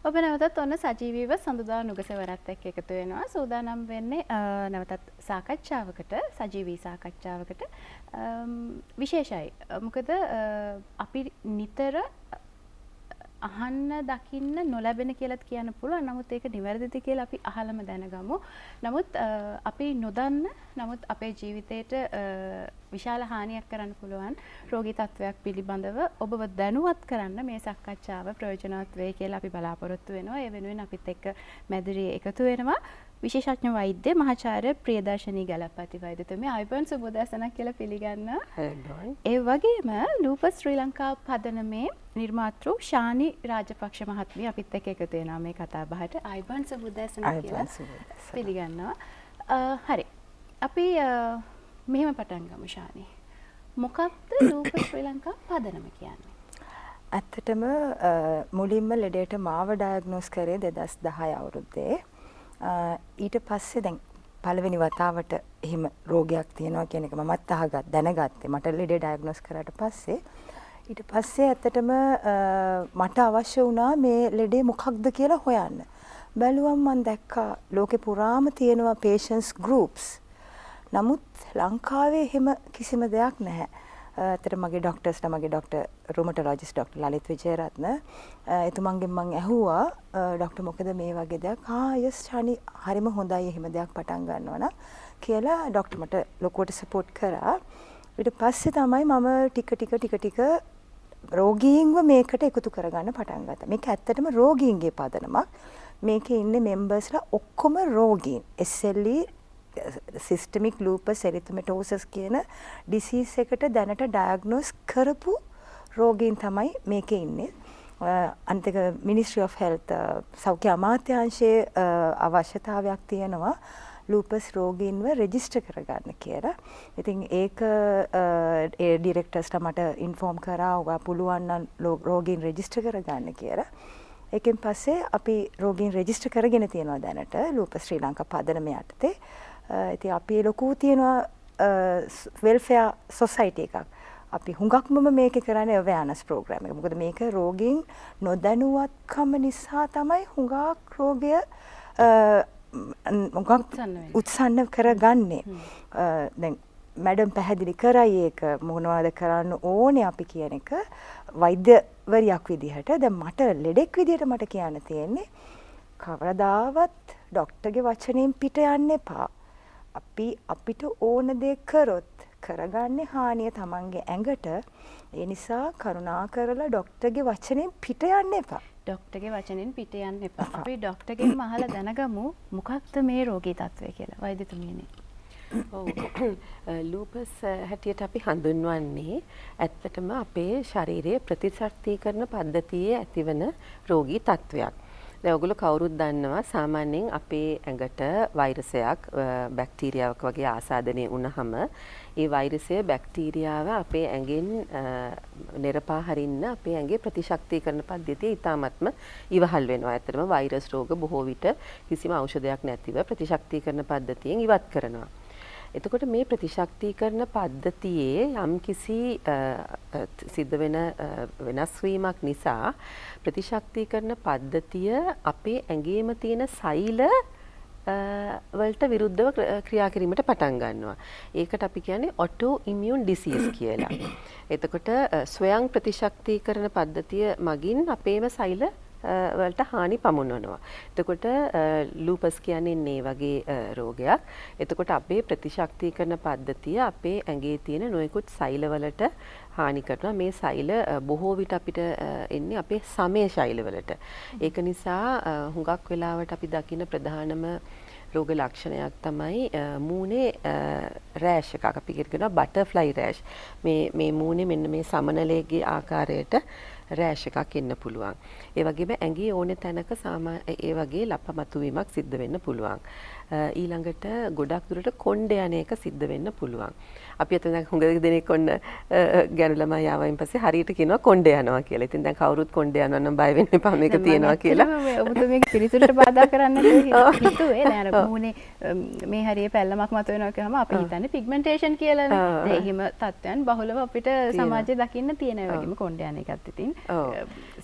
ඔබ නැවතත් ඔන්න සජීවීව සඳුදා නුගස වරත් එක්ක එකතු වෙනවා. සූදානම් වෙන්නේ නැවතත් සාකච්ඡාවකට, සජීවී සාකච්ඡාවකට. විශේෂයි. මොකද අපි නිතර අහන්න දකින්න නොලැබෙන කියලත් කියන්න පුළුවන්. නමුත් ඒක නිවැරදිද කියලා අපි අහලම දැනගමු. නමුත් අපි නොදන්න, නමුත් අපේ ජීවිතේට විශාල හානියක් කරන්න පුළුවන් රෝගී තත්ත්වයක් පිළිබඳව ඔබව දැනුවත් කරන්න මේ සාකච්ඡාව ප්‍රයෝජනවත් වෙයි කියලා අපි බලාපොරොත්තු වෙනවා. ඒ වෙනුවෙන් අපිත් එක්ක මැදිරියේ එකතු වෙනවා විශේෂඥ වෛද්‍ය මහාචාර්ය ප්‍රියදර්ශනී ගලප්පති වෛද්‍යතුමිය. ආයුබෝවන්, සුබ උදෑසනක් කියලා පිළිගන්නවා. ඒ වගේම ලූපස් ශ්‍රී ලංකා පදනමේ නිර්මාතෘ ශානි රාජපක්ෂ මහත්මිය අපිත් එක්ක එකතු වෙනවා මේ කතා බහට. ආයුබෝවන්, සුබ උදෑසනක් කියලා පිළිගන්නවා. හරි. අපි මෙහෙම පටන් ගමු ශානි. මොකක්ද ලූපස් ශ්‍රී ලංකා පදනම කියන්නේ? ඇත්තටම මුලින්ම ලෙඩේට මාව ඩයග්නෝස් කරේ 2010 අවුරුද්දේ. ඊට පස්සේ දැන් පළවෙනි වතාවට එහෙම රෝගයක් තියෙනවා කියන එක මමත් අහගත් දැනගත්තේ මට ලෙඩේ ඩයග්නෝස් කරාට පස්සේ. ඊට පස්සේ ඇත්තටම මට අවශ්‍ය වුණා මේ ලෙඩේ මොකක්ද කියලා හොයන්න. බැලුවම් මං දැක්කා ලෝකෙ පුරාම තියෙනවා පේෂන්ට්ස් ගෲප්ස්. නමුත් ලංකාවේ එහෙම කිසිම දෙයක් නැහැ. ඇත්තට මගේ ඩොක්ටර්ස්ලා, මගේ ඩොක්ටර් රුමටොලොජිස්ට් ඩොක්ටර් ලලිත් විජේරත්න එතුමන්ගෙන් මං ඇහුවා, ඩොක්ටර් මොකද මේ වගේ දෙයක්? ආ යස් ෂානි, හරිම හොඳයි එහෙම දෙයක් පටන් ගන්නවා නම් කියලා ඩොක්ටර් මට ලොකුවට සපෝට් කරා. ඊට පස්සේ තමයි මම ටික ටික ටික ටික රෝගීන්ව මේකට එකතු කරගන්න පටන් ගත්තා. මේක ඇත්තටම රෝගීන්ගේ පදනමක්. මේකේ ඉන්නේ මෙම්බර්ස්ලා ඔක්කොම රෝගීන්. SLE, සිස්ටමික් ලූපස් එරිතමටෝසස් කියන ඩිසීස් එකට දැනට ඩයග්නෝස් කරපු රෝගීන් තමයි මේකේ ඉන්නේ. අනිත් එක මිනිස්ට්‍රි ඔෆ් හෙල්ත්, සෞඛ්‍ය අමාත්‍යාංශයේ අවශ්‍යතාවයක් තියෙනවා ලූපස් රෝගීන්ව රෙජිස්ටර් කරගන්න කියලා. ඉතින් ඒක ඒ ඩිරෙක්ටර්ස්ලා මට ඉන්ෆෝම් කරා ඔයා පුළුවන් නම් රෝගීන් රෙජිස්ටර් කරගන්න කියලා. ඒකෙන් පස්සේ අපි රෝගීන් රෙජිස්ටර් කරගෙන තියෙනවා දැනට ලූපස් ශ්‍රී ලංකා පදනම යටතේ. ඉතින් අපි ලොකු තියෙනවා වෙල්ෆෙයාර් සොසයිටි එකක්. අපි හුඟක්මම මේකේ කරන්නේ අවෑනස් ප්‍රෝග්‍රෑම් එක. මොකද මේක රෝගීන් නොදැනුවත්කම නිසා තමයි හුඟක් රෝගය හුඟක් උත්සන්න කරගන්නේ. දැන් මැඩම් පැහැදිලි කරයි ඒක මොනවද කරන්න ඕනේ අපි කියන එක වෛද්‍යවරියක් විදිහට. දැන් මට ලෙඩෙක් විදිහට මට කියන්න තියෙන්නේ කවදාවත් ඩොක්ටර්ගේ වචනයෙන් පිට යන්න එපා. අපි අපිට ඕන දේ කරොත් කරගන්නේ හානිය තමන්ගේ ඇඟට. ඒ නිසා කරුණා කරලා ඩොක්ටර්ගේ වචනයෙන් පිට යන්න එපා. ඩොක්ටර්ගේ වචනෙන් පිට යන්න එපා. අපි ඩොක්ටර්ගෙන්ම අහලා දැනගමු මොකක්ද මේ රෝගී තත්ත්වය කියලා. වෛද්‍යතුමියනි. ඔව්, ලූපස් හැටියට අපි හඳුන්වන්නේ ඇත්තටම අපේ ශරීරයේ ප්‍රතිශක්තිකරණ පද්ධතියේ ඇතිවන රෝගී තත්ත්වයක්. දැන් ඔයගොල්ලෝ කවුරුත් දන්නවා සාමාන්‍යයෙන් අපේ ඇඟට වෛරසයක්, බැක්ටීරියාවක් වගේ ආසාදනය වුණහම ඒ වෛරසය, බැක්ටීරියාව අපේ ඇඟෙන් නෙරපා හරින්න අපේ ඇඟේ ප්‍රතිශක්තිකරණ පද්ධතිය ඉතාමත්ම ඉවහල් වෙනවා. ඇත්තටම වෛරස් රෝග බොහෝ විට කිසිම ඖෂධයක් නැතිව ප්‍රතිශක්තිකරණ පද්ධතියෙන් ඉවත් කරනවා. එතකොට මේ ප්‍රතිශක්තිකරණ පද්ධතියේ යම්කිසි සිද්ධ වෙන වෙනස් වීමක් නිසා ප්‍රතිශක්තිකරණ පද්ධතිය අපේ ඇඟේම තියෙන සෛල වලට විරුද්ධව ක්‍රියා කිරීමට පටන් ගන්නවා. ඒකට අපි කියන්නේ ඔටෝ ඉමියුන් ඩිසීස් කියලා. එතකොට ස්වයං ප්‍රතිශක්තිකරණ පද්ධතිය මගින් අපේම සෛල වලට හානි පමුණවනවා. එතකොට ලූපස් කියන්නේ ඒ වගේ රෝගයක්. එතකොට අපේ ප්‍රතිශක්තිකරණ පද්ධතිය අපේ ඇඟේ තියෙන නොයෙකුත් සෛල වලට හානි කරනවා. මේ සෛල බොහෝ විට අපිට එන්නේ අපේ සමේ සෛල වලට. ඒක නිසා හුඟක් වෙලාවට අපි දකින ප්‍රධානම රෝග ලක්ෂණයක් තමයි මූණේ රෑෂ් එකක්. අපි කියනවා බටර්ෆ්ලයි රෑෂ්. මේ මේ මූණේ මෙන්න මේ සමනලයේ ආකාරයට රෑෂ් එකක් එන්න පුළුවන්. ඒ වගේම ඇඟේ ඕනේ තැනක ඒ වගේ ලප මතුවීමක් සිද්ධ වෙන්න පුළුවන්. ඊළඟට ගොඩක් දුරට කොණ්ඩ යන එක සිද්ධ වෙන්න පුළුවන්. අපි අතන දැන් හුඟ දෙනෙක් ඔන්න ගැනු ළමයි ආවයින් පස්සේ හරියට කියනවා කොණ්ඩ යනවා කියලා. ඉතින් දැන් කවුරුත් කොණ්ඩ යනවා නම් බය වෙන්න එපා මේක තියෙනවා කියලා. ඔබතුමියගේ පිළිතුරට බාධා කරන්න හිතුවේ. දැන් අර මූණේ මේ හරිය පැල්ලමක් මතුවෙනවා කියවම අපි හිතන්නේ පිග්මන්ටේෂන් කියලානේ. දැන් එහෙම තත්ත්වයන් බහුලව අපිට සමාජයේ දකින්න තියෙන. ඒ වගේම කොණ්ඩ යන එකත් ඉතින්.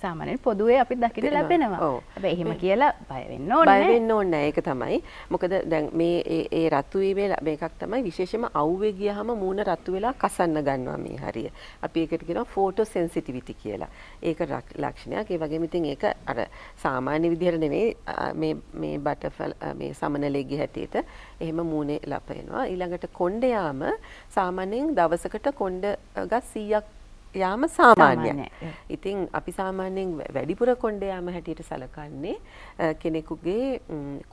සාමාන්‍යයෙන් පොදුවේ අපි දකින්න ලැබෙනවා. හැබැයි එහෙම කියලා බය වෙන්න ඕනේ නෑ. බය වෙන්න ඕනේ නෑ. ඒක තමයි. මොකද දැන් මේ ඒ රතු වීමේ මේකක් තමයි විශේෂයෙන්ම අවුවේ ගියහම මූණ රතු වෙලා කසන්න ගන්නවා මේ හරිය. අපි ඒකට කියනවා ෆෝටෝ සෙන්සිටිවිටි කියලා. ඒක ලක්ෂණයක්. ඒ වගේම ඉතින් ඒක අර සාමාන්‍ය විදිහට නෙවෙයි මේ මේ බටර්ෆ්ලයි මේ සමනලෙගේ හැටියට එහෙම මූණේ ලප එනවා. ඊළඟට කොණ්ඩ යාම සාමාන්‍යයෙන් දවසකට කොණ්ඩ ගස් 100ක් යාම සාමාන්‍යයි. ඉතින් අපි සාමාන්‍යයෙන් වැඩිපුර කොණ්ඩ යාම හැටියට සලකන්නේ කෙනෙකුගේ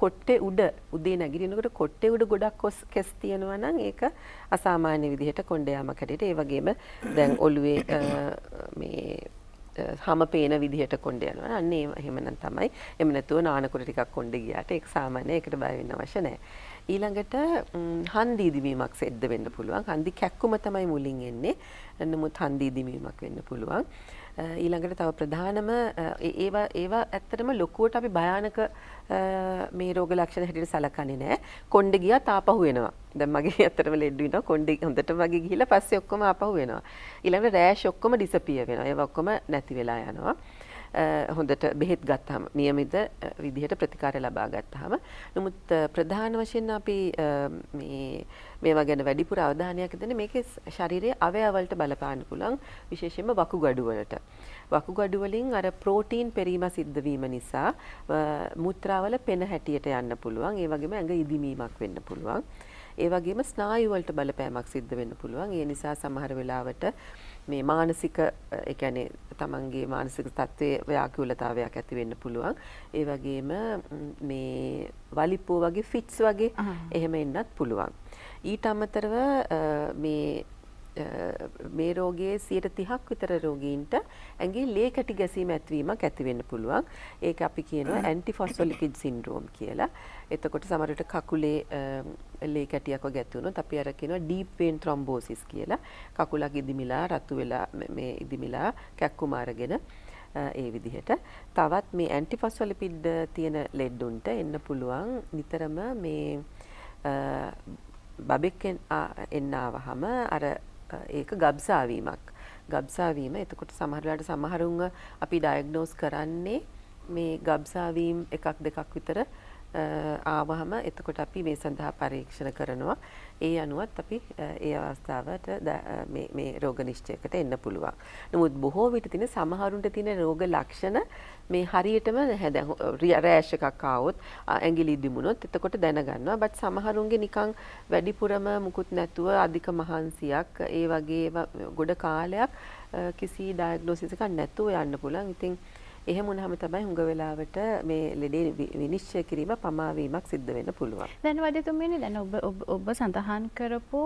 කොට්ටේ උඩ උදේ නැගිටිනකොට කොට්ටේ උඩ ගොඩක් කෙස් තියෙනවා නම් ඒක අසාමාන්‍ය විදිහට කොණ්ඩ යාමක් හැටියට. ඒ වගේම දැන් ඔළුවේ මේ හම පේන විදිහට කොණ්ඩ යනවා. අන්න ඒ එහෙමනම් තමයි. එහෙම නැතුව නානකොට ටිකක් කොණ්ඩ ගියාට ඒක සාමාන්‍යයි. ඒකට බය වෙන්න අවශ්‍ය නැහැ. ඊළඟට හන්දි ඉදිමීමක් සිද්ධ වෙන්න පුළුවන්. හන්දි කැක්කුම තමයි මුලින් එන්නේ. නමුත් හන්දි ඉදිමීමක් වෙන්න පුළුවන්. ඊළඟට තව ප්‍රධානම ඒවා ඒවා ඇත්තටම ලොකුවට අපි භයානක මේ රෝග ලක්ෂණ හැටියට සලකන්නේ නෑ. කොණ්ඩ ගියත් ආපහු එනවා. දැන් මගේ ඇත්තටම ලෙඩ වෙනවා කොණ්ඩේ හොඳටම වගේ ගිහිල්ලා පස්සේ ඔක්කොම ආපහු එනවා. ඊළඟට රෑෂ් ඔක්කොම ඩිසපියර් වෙනවා. ඒවා ඔක්කොම නැති වෙලා යනවා. හොඳට බෙහෙත් ගත්තාම, නියමිත විදිහට ප්‍රතිකාර ලබා ගත්තාම. නමුත් ප්‍රධාන වශයෙන් අපි මේ මේවා ගැන වැඩිපුර අවධානයක් දෙන්නේ මේකේ ශරීරයේ අවයව වලට බලපාන්න පුළුවන්, විශේෂයෙන්ම වකුගඩු වලට. වකුගඩු වලින් අර ප්‍රෝටීන් පෙරීම සිද්ධ වීම නිසා මුත්‍රාවල පෙන හැටියට යන්න පුළුවන්. ඒ වගේම ඇඟ ඉදිමීමක් වෙන්න පුළුවන්. ඒ වගේම ස්නායු වලට බලපෑමක් සිද්ධ වෙන්න පුළුවන්. ඒ නිසා සමහර වෙලාවට මේ මානසික, ඒ කියන්නේ තමන්ගේ මානසික තත්ත්වයේ ව්‍යාකූලතාවයක් ඇති වෙන්න පුළුවන්. ඒ වගේම මේ වලිප්පුව වගේ ෆිට්ස් වගේ එහෙම එන්නත් පුළුවන්. ඊට අමතරව මේ මේ රෝගයේ 30ක් විතර රෝගීන්ට ඇඟේ ලේ කැටි ගැසීම ඇතිවීමක් ඇති වෙන්න පුළුවන්. ඒක අපි කියනවා ඇන්ටි ෆොස්ෆොලිපිඩ් සින්ඩ්‍රෝම් කියලා. එතකොට සමහර විට කකුලේ ලේ කැටියක් වගේ ඇති වුණොත් අපි අර කියනවා ඩීප් වේන් ත්‍රොම්බෝසිස් කියලා. කකුලක් ඉදිමිලා රතු වෙලා මේ ඉදිමිලා කැක්කුම අරගෙන ඒ විදිහට. තවත් මේ ඇන්ටි ෆොස්ෆොලිපිඩ් තියෙන ලෙඩුන්ට එන්න පුළුවන් නිතරම මේ බබෙක් එන්න ආවහම අර ඒක ගබ්සා වීමක්. ගබ්සා වීම එතකොට සමහර වෙලාවට සමහරුන්ව අපි ඩයග්නෝස් කරන්නේ මේ ගබ්සා වීම එකක් දෙකක් විතර ආවහම එතකොට අපි මේ සඳහා පරීක්ෂණ කරනවා. ඒ අනුවත් අපි ඒ අවස්ථාවට මේ මේ රෝග නිශ්චයකට එන්න පුළුවන්. නමුත් බොහෝ විට තියෙන සමහරුන්ට තියෙන රෝග ලක්ෂණ මේ හරියටම නැහැ. දැන් රෑෂ් එකක් ආවොත්, ඇඟිලි ඉදිමුණොත් එතකොට දැනගන්නවා. බට් සමහරුන්ගේ නිකන් වැඩිපුරම මුකුත් නැතුව අධික මහන්සියක් ඒ වගේ ඒවා ගොඩ කාලයක් කිසි ඩයග්නොසිස් එකක් නැතුව යන්න පුළුවන්. ඉතින් එහෙම වුණාම තමයි හුඟ වෙලාවට මේ ලෙඩේ විනිශ්චය කිරීම පමා වීමක් සිද්ධ වෙන්න පුළුවන්. දැන් වෛද්‍යතුමියනි, දැන් ඔබ ඔබ ඔබ සඳහන් කරපු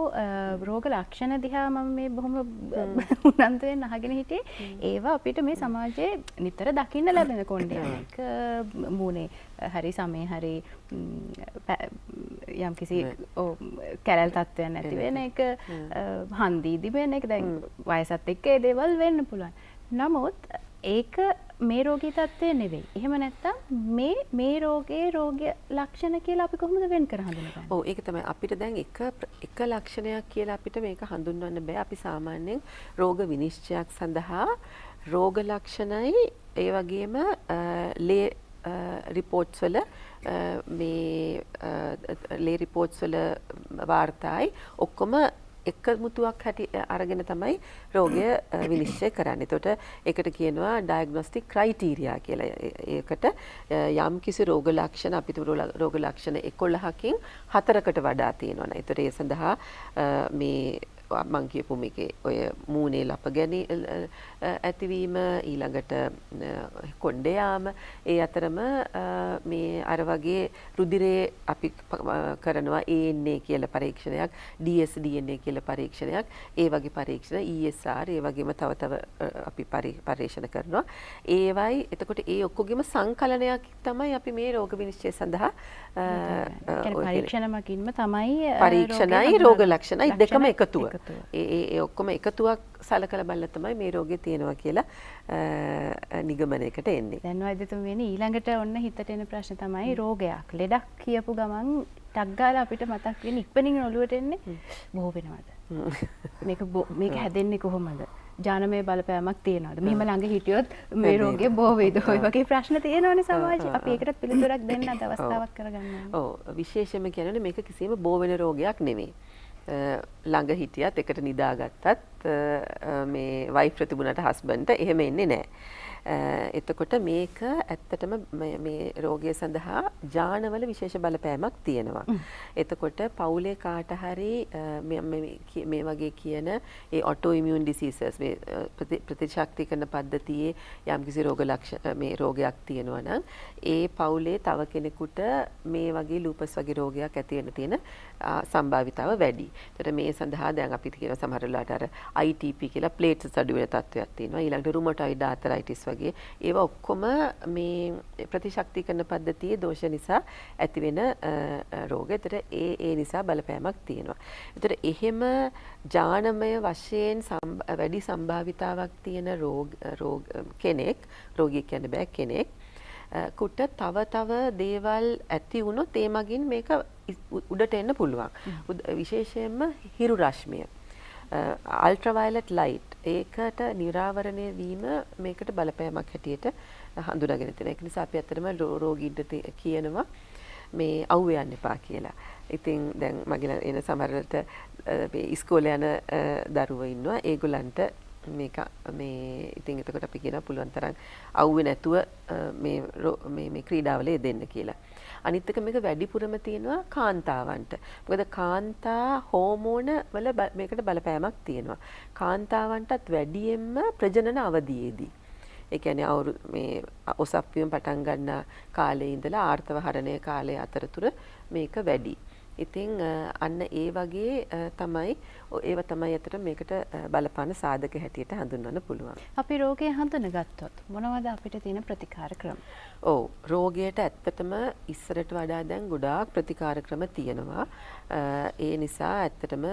රෝග ලක්ෂණ දිහා මම මේ බොහොම උනන්දුවෙන් අහගෙන හිටියේ. ඒවා අපිට මේ සමාජයේ නිතර දකින්න ලැබෙන කොණ්ඩේ යන එක, මූණේ හරි සමේ හරි යම්කිසි කැරැල් තත්ත්වයන් ඇති වෙන එක, හන්දි ඉදිමෙන එක, දැන් වයසත් එක්ක ඒ දේවල් වෙන්න පුළුවන්. නමුත් ඒක මේ රෝගී තත්ත්වය නෙවෙයි. එහෙම නැත්තම් මේ මේ රෝගයේ රෝග ලක්ෂණ කියලා අපි කොහොමද වෙන් කර හඳුනගන්නේ? ඔව්, ඒක තමයි අපිට දැන් එක එක ලක්ෂණයක් කියලා අපිට මේක හඳුන්වන්න බෑ. අපි සාමාන්‍යයෙන් රෝග විනිශ්චයක් සඳහා රෝග ලක්ෂණයි ඒ වගේම ලේ රිපෝට්ස් වල මේ ලේ රිපෝට්ස් වල වාර්තායි ඔක්කොම එකමුතුවක් හැටි අරගෙන තමයි රෝගය විනිශ්චය කරන්නේ. එතකොට ඒකට කියනවා ඩයග්නොස්ටික් ක්‍රයිටීරියා කියලා. ඒකට යම් කිසි රෝග ලක්ෂණ අපි තුරු රෝග ලක්ෂණ 11කින් 4කට වඩා තියෙනවා නේද? එතකොට ඒ සඳහා මේ මං කියපු මේකේ ඔය මූණේ ලප ගැනී ඇතිවීම, ඊළඟට කොණ්ඩේ යාම, ඒ අතරම මේ අර වගේ රුධිරයේ අපි කරනවා ANA කියලා පරීක්ෂණයක්, dsDNA කියලා පරීක්ෂණයක්, ඒ වගේ පරීක්ෂණ, ESR, ඒ වගේම තව තව අපි පරීක්ෂණ කරනවා. ඒවයි එතකොට ඒ ඔක්කොගෙම සංකලනයක් තමයි අපි මේ රෝග විනිශ්චය සඳහා පරීක්ෂණ මගින්ම තමයි. පරීක්ෂණයි රෝග ලක්ෂණයි දෙකම එකතුව. ඒ ඒ ඔක්කොම එකතුවක් සලකලා බලලා තමයි මේ රෝගේ තියෙනවා කියලා නිගමනයකට එන්නේ. දැන් වෛද්‍යතුමියනි, ඊළඟට ඔන්න හිතට එන ප්‍රශ්න තමයි රෝගයක්, ලෙඩක් කියපු ගමන් ටක් ගාලා අපිට මතක් වෙන්නේ ඉක්මනින් ඔළුවට එන්නේ බොහෝ වෙනවද? මේක මේක හැදෙන්නේ කොහොමද? ජානමය බලපෑමක් තියෙනවද? මෙහෙම ළඟ හිටියොත් මේ රෝගේ බෝ වෙයිද? ඔය වගේ ප්‍රශ්න තියෙනවනේ සමාජයේ. අපි ඒකටත් පිළිතුරක් දෙන්න අද අවස්ථාවක් කරගන්න ඕනේ. ඔව්, විශේෂයෙන්ම කියන්නේ මේක කිසිම බෝ වෙන රෝගයක් නෙමෙයි. ළඟ හිටියත්, එකට නිදාගත්තත්, මේ වයිෆ් තිබුණාට හස්බන්ඩ්ට එහෙම එන්නේ නැහැ. එතකොට මේක ඇත්තටම මේ රෝගය සඳහා ජානවල විශේෂ බලපෑමක් තියෙනවා. එතකොට පවුලේ කාට හරි මේ වගේ කියන ඒ ඔටෝ ඉමියුන් ඩිසීසස්, මේ ප්‍රතිශක්තිකරණ පද්ධතියේ යම්කිසි රෝග ලක්ෂණ, මේ රෝගයක් තියෙනවා නම්, ඒ පවුලේ තව කෙනෙකුට මේ වගේ ලූපස් වගේ රෝගයක් ඇති වෙන්න තියෙන සම්භාවිතාව වැඩි. එතකොට මේ සඳහා දැන් අපි කියන සමහර වෙලාවට අර ITP කියලා ප්ලේට්ස් අඩු වෙන තත්ත්වයක් තියෙනවා. ඊළඟට රුමටොයිඩ් ආතරයිටිස් වගේ ඒවා ඔක්කොම මේ ප්‍රතිශක්තිකරණ පද්ධතියේ දෝෂ නිසා ඇති වෙන රෝග. එතකොට ඒ ඒ නිසා බලපෑමක් තියෙනවා. එතකොට එහෙම ජානමය වශයෙන් වැඩි සම්භාවිතාවක් තියෙන රෝග රෝග කෙනෙක්, රෝගියෙක් කියන්න බෑ, කෙනෙක් කුට තව තව දේවල් ඇති වුණොත් ඒ මගින් මේක උඩට එන්න පුළුවන්. විශේෂයෙන්ම හිරු රශ්මිය, අල්ට්‍රාවයලට් ලයිට්, ඒකට නිරාවරණය වීම මේකට බලපෑමක් හැටියට හඳුනාගෙන තියෙනවා. ඒක නිසා අපි ඇත්තටම රෝගීන්ට කියනවා මේ අවුවේ යන්න එපා කියලා. ඉතින් දැන් මගේ එන සමහර වෙලට මේ ඉස්කෝලේ යන දරුවෝ ඉන්නවා. ඒගොල්ලන්ට මේක මේ ඉතින් එතකොට අපි කියනවා පුළුවන් තරම් අවුවේ නැතුව මේ මේ මේ ක්‍රීඩාවල යෙදෙන්න කියලා. අනිත් එක මේක වැඩිපුරම තියෙනවා කාන්තාවන්ට. මොකද කාන්තා හෝමෝන වල මේකට බලපෑමක් තියෙනවා. කාන්තාවන්ටත් වැඩියෙන්ම ප්‍රජනන අවධියේදී. ඒ කියන්නේ මේ ඔසප්පුවෙන් පටන් ගන්න කාලේ ඉඳලා ආර්තව හරණය කාලය අතරතුර මේක වැඩි. ඉතින් අන්න ඒ වගේ තමයි, ඒව තමයි අතර මේකට බලපාන සාධක හැටියට හඳුන්වන්න පුළුවන්. අපි රෝගය හඳුනගත්තොත් මොනවද අපිට තියෙන ප්‍රතිකාර ක්‍රම? ඔව්, රෝගයට ඇත්තටම ඉස්සරට වඩා දැන් ගොඩාක් ප්‍රතිකාර ක්‍රම තියෙනවා. ඒ නිසා ඇත්තටම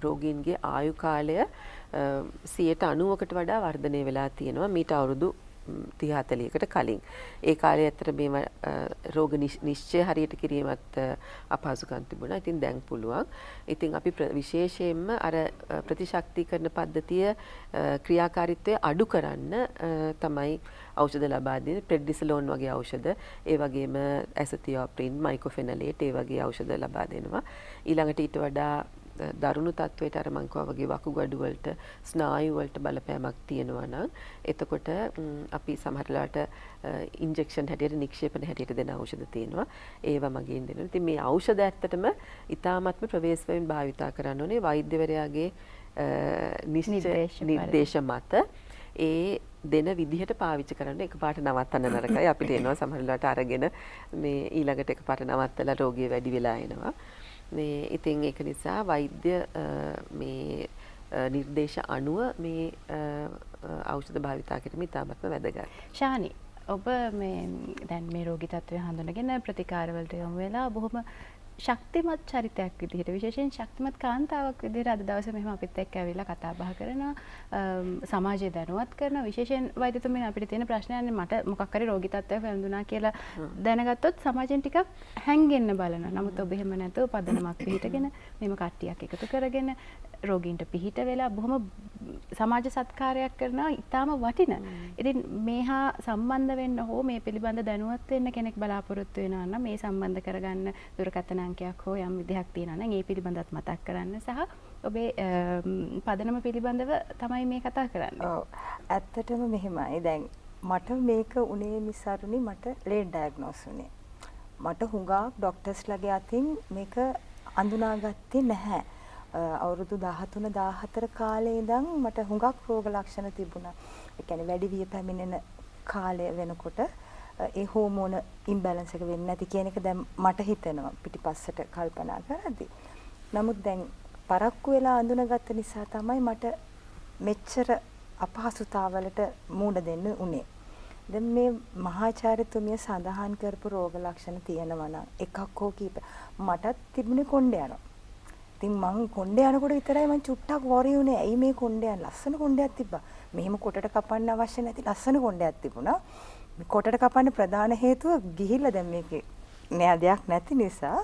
රෝගීන්ගේ ආයු කාලය 90%කට වඩා වර්ධනය වෙලා තියෙනවා මීට අවුරුදු 30 40කට කලින්. ඒ කාලේ ඇත්තට මේව රෝග නිශ්චය හරියට කිරීමත් අපහසුකම් තිබුණා. ඉතින් දැන් පුළුවන්. ඉතින් අපි විශේෂයෙන්ම අර ප්‍රතිශක්තිකරණ පද්ධතිය ක්‍රියාකාරීත්වය අඩු කරන්න තමයි ඖෂධ ලබා දෙන්නේ. ප්‍රෙඩ්නිසලෝන් වගේ ඖෂධ, ඒ වගේම ඇසතියෝප්‍රින්, මයිකෝෆෙනලේට්, ඒ වගේ ඖෂධ ලබා දෙනවා. ඊළඟට ඊට වඩා දරුණු තත්ත්වයට, අර මං කිව්වා වගේ වකුගඩු වලට, ස්නායු වලට බලපෑමක් තියෙනවා නම්, එතකොට අපි සමහර වෙලාවට ඉන්ජෙක්ෂන් හැටියට, නික්ෂේපන හැටියට දෙන ඖෂධ තියෙනවා. ඒවා මගින් දෙනවා. ඉතින් මේ ඖෂධ ඇත්තටම ඉතාමත්ම ප්‍රවේශයෙන් භාවිතා කරන්න ඕනේ වෛද්‍යවරයාගේ නිර්දේශ මත ඒ දෙන විදිහට පාවිච්චි කරන්න. එකපාරට නවත්තන්න නරකයි. අපිට එනවා සමහර වෙලාවට අරගෙන මේ ඊළඟට එකපාරට නවත්තලා රෝගිය වැඩි වෙලා එනවා. මේ ඉතින් ඒක නිසා වෛද්‍ය මේ නිර්දේශ අනුව මේ ඖෂධ භාවිතා කිරීම ඉතාමත්ම වැදගත්. ශානි, ඔබ මේ දැන් මේ රෝගී තත්ත්වය හඳුනගෙන ප්‍රතිකාර වලට යොමු වෙලා බොහොම ශක්තිමත් චරිතයක් විදිහට, විශේෂයෙන් ශක්තිමත් කාන්තාවක් විදිහට අද දවසේ මෙහෙම අපිත් එක්ක ඇවිල්ලා කතා බහ කරනවා, සමාජය දැනුවත් කරනවා. විශේෂයෙන් වෛද්‍යතුමනි, අපිට තියෙන ප්‍රශ්නයන්නේ මට මොකක් හරි රෝගී තත්ත්වයක් වැළඳුණා කියලා දැනගත්තොත් සමාජයෙන් ටිකක් හැංගෙන්න බලනවා. නමුත් ඔබ එහෙම නැතුව පදනමක් පිහිටගෙන, මෙහෙම කට්ටියක් එකතු කරගෙන, රෝගීන්ට පිහිට වෙලා බොහොම සමාජ සත්කාරයක් කරනවා, ඉතාම වටින. ඉතින් මේ හා සම්බන්ධ වෙන්න හෝ මේ පිළිබඳ දැනුවත් වෙන්න කෙනෙක් බලාපොරොත්තු වෙනවා නම් මේ සම්බන්ධ කරගන්න දුරකථන අංකයක් හෝ යම් විදිහක් තියෙනවා නම් ඒ පිළිබඳවත් මතක් කරන්න සහ ඔබේ පදනම පිළිබඳව තමයි මේ කතා කරන්නේ. ඔව්. ඇත්තටම මෙහෙමයි. දැන් මට මේක උනේ මිස් අරුණි, මට ලේට් ඩයග්නෝස් වුණේ. මට හුඟක් ඩොක්ටර්ස්ලාගේ අතින් මේක අඳුනාගත්තේ නැහැ. අවුරුදු 13 14 කාලේ ඉඳන් මට හුඟක් රෝග ලක්ෂණ තිබුණා. ඒ කියන්නේ වැඩි විය පැමිණෙන කාලය වෙනකොට ඒ හෝමෝන ඉම්බැලන්ස් එක වෙන්නේ නැති කියන එක දැන් මට හිතෙනවා පිටිපස්සට කල්පනා කරද්දි. නමුත් දැන් පරක්කු වෙලා අඳුනගත්ත නිසා තමයි මට මෙච්චර අපහසුතාවලට මුහුණ දෙන්න උනේ. දැන් මේ මහාචාර්යතුමිය සඳහන් කරපු රෝග ලක්ෂණ තියෙනවා නම් එකක් හෝ කීප, මටත් තිබුණේ කොණ්ඩේ යනවා. ඉතින් මං කොණ්ඩේ යනකොට විතරයි මං චුට්ටක් වොරි වුණේ. ඇයි මේ කොණ්ඩේ යන, ලස්සන කොණ්ඩයක් තිබ්බා. මෙහෙම කොටට කපන්න අවශ්‍ය නැති ලස්සන කොණ්ඩයක් තිබුණා. මේ කොටට කපන්න ප්‍රධාන හේතුව ගිහිල්ලා දැන් මේකේ නෑ දෙයක් නැති නිසා.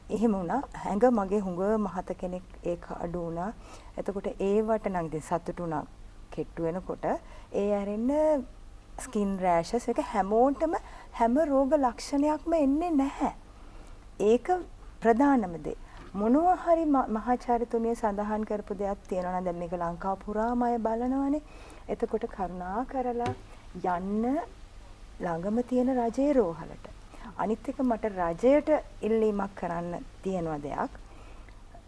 එහෙම වුණා. ඇඟ මගේ හුඟ මහත කෙනෙක් ඒක අඩු වුණා. එතකොට ඒවට නම් ඉතින් සතුටු වුණා කෙට්ටු වෙනකොට. ඒ ඇරෙන්න ස්කින් රෑෂස් එක හැමෝටම හැම රෝග ලක්ෂණයක්ම එන්නේ නැහැ. ඒක ප්‍රධානම දේ. මොනවා හරි මහාචාර්යතුමිය සඳහන් කරපු දෙයක් තියෙනවා නම් දැන් මේක ලංකාව පුරාම අය බලනවනේ. එතකොට කරුණා කරලා යන්න ළඟම තියෙන රජයේ රෝහලට. අනිත් එක මට රජයට ඉල්ලීමක් කරන්න තියෙනවා දෙයක්.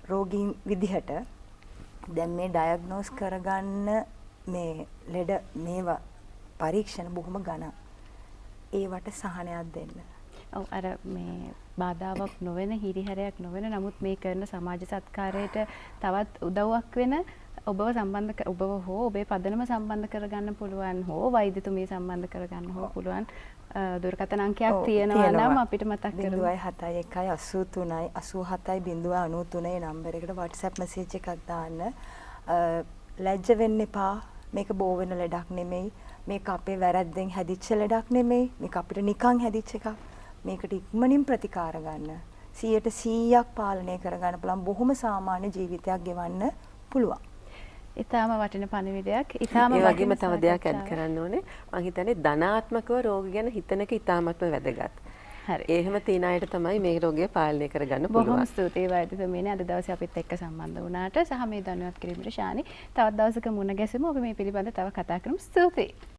රෝගීන් විදිහට දැන් මේ ඩයග්නෝස් කරගන්න මේ ලෙඩ මේවා පරීක්ෂණ බොහොම ගණන්. ඒවට සහනයක් දෙන්න. ඔව්, අර මේ බාධාවක් නොවන, හිරිහැරයක් නොවන, නමුත් මේ කරන සමාජ සත්කාරයට තවත් උදව්වක් වෙන ඔබව සම්බන්ධ ඔබව හෝ ඔබේ පදනම සම්බන්ධ කරගන්න පුළුවන් හෝ වෛද්‍යතුමිය සම්බන්ධ කරගන්න හෝ පුළුවන් දුරකථන අංකයක් තියෙනවා නම් අපිට මතක් කරමු. 071 83 87 093 නම්බර් එකට WhatsApp message එකක් දාන්න. ලැජ්ජ වෙන්න එපා. මේක බෝ වෙන ලෙඩක් නෙමෙයි. මේක අපේ වැරද්දෙන් හැදිච්ච ලෙඩක් නෙමෙයි. මේක අපිට නිකන් හැදිච්ච එකක්. මේකට ඉක්මනින් ප්‍රතිකාර ගන්න. 100%ක් පාලනය කරගන්න පුළුවන්, බොහොම සාමාන්‍ය ජීවිතයක් ගෙවන්න පුළුවන්. ඉතාම වටින පණිවිඩයක්. ඉතාම ඒ වගේම තව දෙයක් ඇඩ් කරන්න ඕනේ. මං හිතන්නේ ධනාත්මකව රෝග ගැන හිතන එක ඉතාමත්ම වැදගත්. හරි. එහෙම තියෙන අයට තමයි මේ රෝගය පාලනය කරගන්න පුළුවන්. බොහොම ස්තුතියි වෛද්‍යතුමියනි, අද දවසේ අපිත් එක්ක සම්බන්ධ වුණාට සහ මේ දැනුවත් කිරීමට. ශානි, තවත් දවසක මුණ ගැසෙමු. අපි මේ පිළිබඳ තව කතා කරමු. ස්තුතියි.